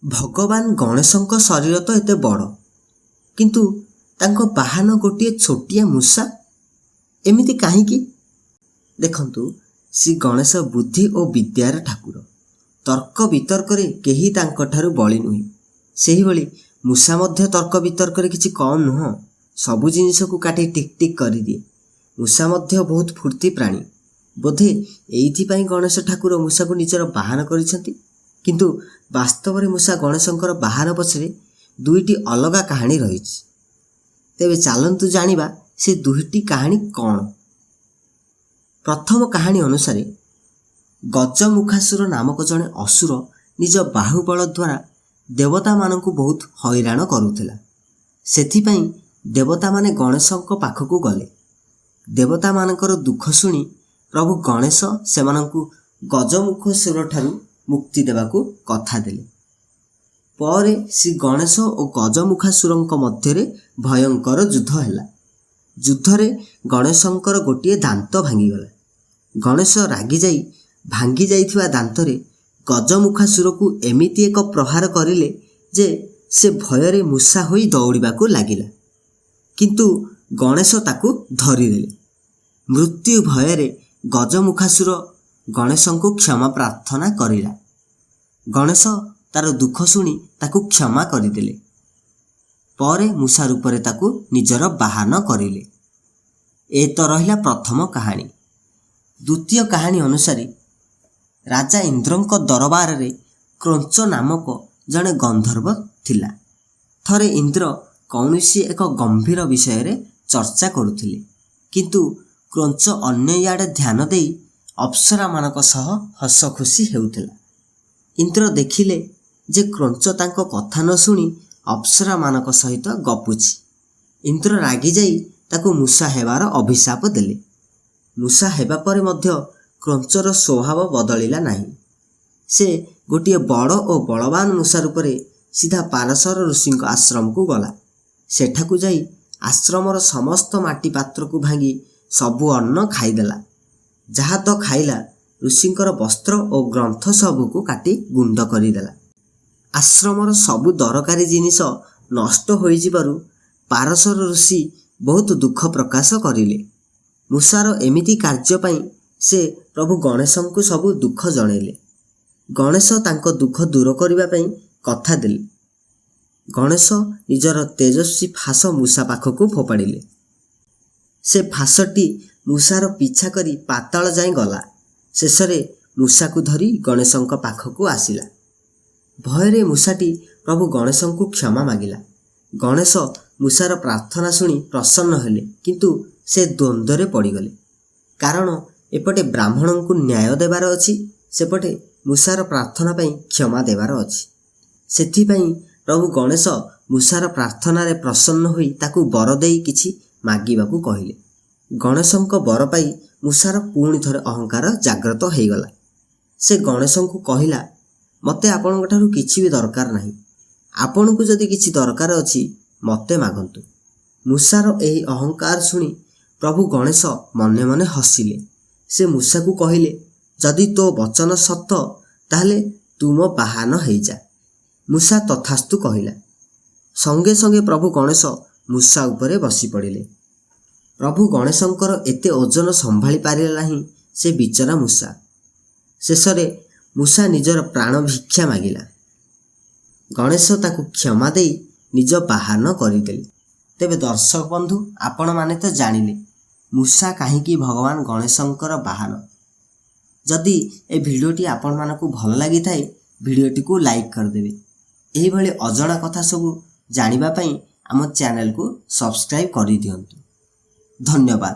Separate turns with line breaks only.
ଭଗବାନ ଗଣେଶଙ୍କ ଶରୀର ତ ଏତେ ବଡ଼, କିନ୍ତୁ ତାଙ୍କ ବାହନ ଗୋଟିଏ ଛୋଟିଆ ମୂଷା। ଏମିତି କାହିଁକି? ଦେଖନ୍ତୁ, ଶ୍ରୀ ଗଣେଶ ବୁଦ୍ଧି ଓ ବିଦ୍ୟାର ଠାକୁର। ତର୍କ ବିତର୍କରେ କେହି ତାଙ୍କଠାରୁ ବଳି ନୁହେଁ। ସେହିଭଳି ମୂଷା ମଧ୍ୟ ତର୍କ ବିତର୍କରେ କିଛି କମ୍ ନୁହଁ। ସବୁ ଜିନିଷକୁ କାଟି ଟିକ୍ ଟିକ୍ କରିଦିଏ। ମୂଷା ମଧ୍ୟ ବହୁତ ଫୁର୍ତ୍ତି ପ୍ରାଣୀ। ବୋଧେ ଏଇଥିପାଇଁ ଗଣେଶ ଠାକୁର ମୂଷାକୁ ନିଜର ବାହନ କରିଛନ୍ତି। କିନ୍ତୁ ବାସ୍ତବରେ ମୂଷା ଗଣେଶଙ୍କର ବାହନ ପଛରେ ଦୁଇଟି ଅଲଗା କାହାଣୀ ରହିଛି। ତେବେ ଚାଲନ୍ତୁ ଜାଣିବା ସେ ଦୁଇଟି କାହାଣୀ କ'ଣ। ପ୍ରଥମ କାହାଣୀ ଅନୁସାରେ, ଗଜମୁଖାସୁର ନାମକ ଜଣେ ଅସୁର ନିଜ ବାହୁବଳ ଦ୍ୱାରା ଦେବତାମାନଙ୍କୁ ବହୁତ ହଇରାଣ କରୁଥିଲା। ସେଥିପାଇଁ ଦେବତାମାନେ ଗଣେଶଙ୍କ ପାଖକୁ ଗଲେ। ଦେବତାମାନଙ୍କର ଦୁଃଖ ଶୁଣି ପ୍ରଭୁ ଗଣେଶ ସେମାନଙ୍କୁ ଗଜମୁଖାସୁରଠାରୁ ମୁକ୍ତି ଦେବାକୁ କଥା ଦେଲେ। ପରେ ଶ୍ରୀ ଗଣେଶ ଓ ଗଜମୁଖାସୁରଙ୍କ ମଧ୍ୟରେ ଭୟଙ୍କର ଯୁଦ୍ଧ ହେଲା। ଯୁଦ୍ଧରେ ଗଣେଶଙ୍କର ଗୋଟିଏ ଦାନ୍ତ ଭାଙ୍ଗିଗଲା। ଗଣେଶ ରାଗିଯାଇ ଭାଙ୍ଗି ଯାଇଥିବା ଦାନ୍ତରେ ଗଜମୁଖାସୁରକୁ ଏମିତି ଏକ ପ୍ରହାର କରିଲେ ଯେ ସେ ଭୟରେ ମୂଷା ହୋଇ ଦୌଡ଼ିବାକୁ ଲାଗିଲା। କିନ୍ତୁ ଗଣେଶ ତାକୁ ଧରିଦେଲେ। ମୃତ୍ୟୁ ଭୟରେ ଗଜମୁଖାସୁର ଗଣେଶଙ୍କୁ କ୍ଷମା ପ୍ରାର୍ଥନା କରିଲା। ଗଣେଶ ତାର ଦୁଃଖ ଶୁଣି ତାକୁ କ୍ଷମା କରିଦେଲେ। ପରେ ମୂଷା ରୂପରେ ତାକୁ ନିଜର ବାହନ କରିଲେ। ଏ ତ ରହିଲା ପ୍ରଥମ କାହାଣୀ। ଦ୍ୱିତୀୟ କାହାଣୀ ଅନୁସାରେ, ରାଜା ଇନ୍ଦ୍ରଙ୍କ ଦରବାରରେ କ୍ରୌଞ୍ଚ ନାମକ ଜଣେ ଗନ୍ଧର୍ବ ଥିଲା। ଥରେ ଇନ୍ଦ୍ର କୌଣସି ଏକ ଗମ୍ଭୀର ବିଷୟରେ ଚର୍ଚ୍ଚା କରୁଥିଲେ, କିନ୍ତୁ କ୍ରୌଞ୍ଚ ଅନ୍ୟ ଇଆଡ଼େ ଧ୍ୟାନ ଦେଇ ଅପ୍ସରାମାନଙ୍କ ସହ ହସ ଖୁସି ହେଉଥିଲା। ଇନ୍ଦ୍ର ଦେଖିଲେ ଯେ କ୍ରୌଞ୍ଚ ତାଙ୍କ କଥା ନ ଶୁଣି ଅପ୍ସରାମାନଙ୍କ ସହିତ ଗପୁଛି। ଇନ୍ଦ୍ର ରାଗିଯାଇ ତାକୁ ମୂଷା ହେବାର ଅଭିଶାପ ଦେଲେ। ମୂଷା ହେବା ପରେ ମଧ୍ୟ କ୍ରୌଞ୍ଚର ସ୍ୱଭାବ ବଦଳିଲା ନାହିଁ। ସେ ଗୋଟିଏ ବଡ଼ ଓ ବଳବାନ ମୂଷା ରୂପରେ ସିଧା ପାରାଶର ଋଷିଙ୍କ ଆଶ୍ରମକୁ ଗଲା। ସେଠାକୁ ଯାଇ ଆଶ୍ରମର ସମସ୍ତ ମାଟି ପାତ୍ରକୁ ଭାଙ୍ଗି ସବୁ ଅନ୍ନ ଖାଇଦେଲା। ଯାହା ତ ଖାଇଲା, ଋଷିଙ୍କର ବସ୍ତ୍ର ଓ ଗ୍ରନ୍ଥ ସବୁକୁ କାଟି ଗୁଣ୍ଡ କରିଦେଲା। ଆଶ୍ରମର ସବୁ ଦରକାରୀ ଜିନିଷ ନଷ୍ଟ ହୋଇଯିବାରୁ ପାରାଶର ଋଷି ବହୁତ ଦୁଃଖ ପ୍ରକାଶ କରିଲେ। ମୂଷାର ଏମିତି କାର୍ଯ୍ୟ ପାଇଁ ସେ ପ୍ରଭୁ ଗଣେଶଙ୍କୁ ସବୁ ଦୁଃଖ ଜଣେଇଲେ। ଗଣେଶ ତାଙ୍କ ଦୁଃଖ ଦୂର କରିବା ପାଇଁ କଥା ଦେଲେ। ଗଣେଶ ନିଜର ତେଜସ୍ୱୀ ଫାସ ମୂଷା ପାଖକୁ ଫୋପାଡ଼ିଲେ। ସେ ଫାସଟି ମୂଷାର ପିଛା କରି ପାତାଳ ଯାଏଁ ଗଲା। ଶେଷରେ ମୂଷାକୁ ଧରି ଗଣେଶଙ୍କ ପାଖକୁ ଆସିଲା। ଭୟରେ ମୂଷାଟି ପ୍ରଭୁ ଗଣେଶଙ୍କୁ କ୍ଷମା ମାଗିଲା। ଗଣେଶ ମୂଷାର ପ୍ରାର୍ଥନା ଶୁଣି ପ୍ରସନ୍ନ ହେଲେ, କିନ୍ତୁ ସେ ଦ୍ୱନ୍ଦ୍ୱରେ ପଡ଼ିଗଲେ। କାରଣ ଏପଟେ ବ୍ରାହ୍ମଣଙ୍କୁ ନ୍ୟାୟ ଦେବାର ଅଛି, ସେପଟେ ମୂଷାର ପ୍ରାର୍ଥନା ପାଇଁ କ୍ଷମା ଦେବାର ଅଛି। ସେଥିପାଇଁ ପ୍ରଭୁ ଗଣେଶ ମୂଷାର ପ୍ରାର୍ଥନାରେ ପ୍ରସନ୍ନ ହୋଇ ତାକୁ ବର ଦେଇ କିଛି ମାଗିବାକୁ କହିଲେ। ଗଣେଶଙ୍କ ବର ପାଇ ମୂଷାର ପୁଣି ଥରେ ଅହଙ୍କାର ଜାଗ୍ରତ ହେଇଗଲା। ସେ ଗଣେଶଙ୍କୁ କହିଲା, "ମୋତେ ଆପଣଙ୍କଠାରୁ କିଛି ବି ଦରକାର ନାହିଁ। ଆପଣଙ୍କୁ ଯଦି କିଛି ଦରକାର ଅଛି, ମୋତେ ମାଗନ୍ତୁ।" ମୂଷାର ଏହି ଅହଙ୍କାର ଶୁଣି ପ୍ରଭୁ ଗଣେଶ ମନେ ମନେ ହସିଲେ। ସେ ମୂଷାକୁ କହିଲେ, "ଯଦି ତୋ ବଚନ ସତ, ତାହେଲେ ତୁ ମୋ ବାହନ ହେଇଯା।" ମୂଷା ତଥାସ୍ତୁ କହିଲା। ସଙ୍ଗେ ସଙ୍ଗେ ପ୍ରଭୁ ଗଣେଶ ମୂଷା ଉପରେ ବସି ପଡ଼ିଲେ। ପ୍ରଭୁ ଗଣେଶଙ୍କର ଏତେ ଓଜନ ସମ୍ଭାଳି ପାରିଲା ନାହିଁ ସେ ବିଚରା ମୂଷା। ଶେଷରେ ମୂଷା ନିଜର ପ୍ରାଣ ଭିକ୍ଷା ମାଗିଲା। ଗଣେଶ ତାକୁ କ୍ଷମା ଦେଇ ନିଜ ବାହନ କରିଦେଲେ। ତେବେ ଦର୍ଶକ ବନ୍ଧୁ, ଆପଣମାନେ ତ ଜାଣିଲେ ମୂଷା କାହିଁକି ଭଗବାନ ଗଣେଶଙ୍କର ବାହନ। ଯଦି ଏ ଭିଡ଼ିଓଟି ଆପଣମାନଙ୍କୁ ଭଲ ଲାଗିଥାଏ, ଭିଡ଼ିଓଟିକୁ ଲାଇକ୍ କରିଦେବେ। ଏହିଭଳି ଅଜଣା କଥା ସବୁ ଜାଣିବା ପାଇଁ ଆମ ଚ୍ୟାନେଲକୁ ସବସ୍କ୍ରାଇବ୍ କରିଦିଅନ୍ତୁ। ଧନ୍ୟବାଦ।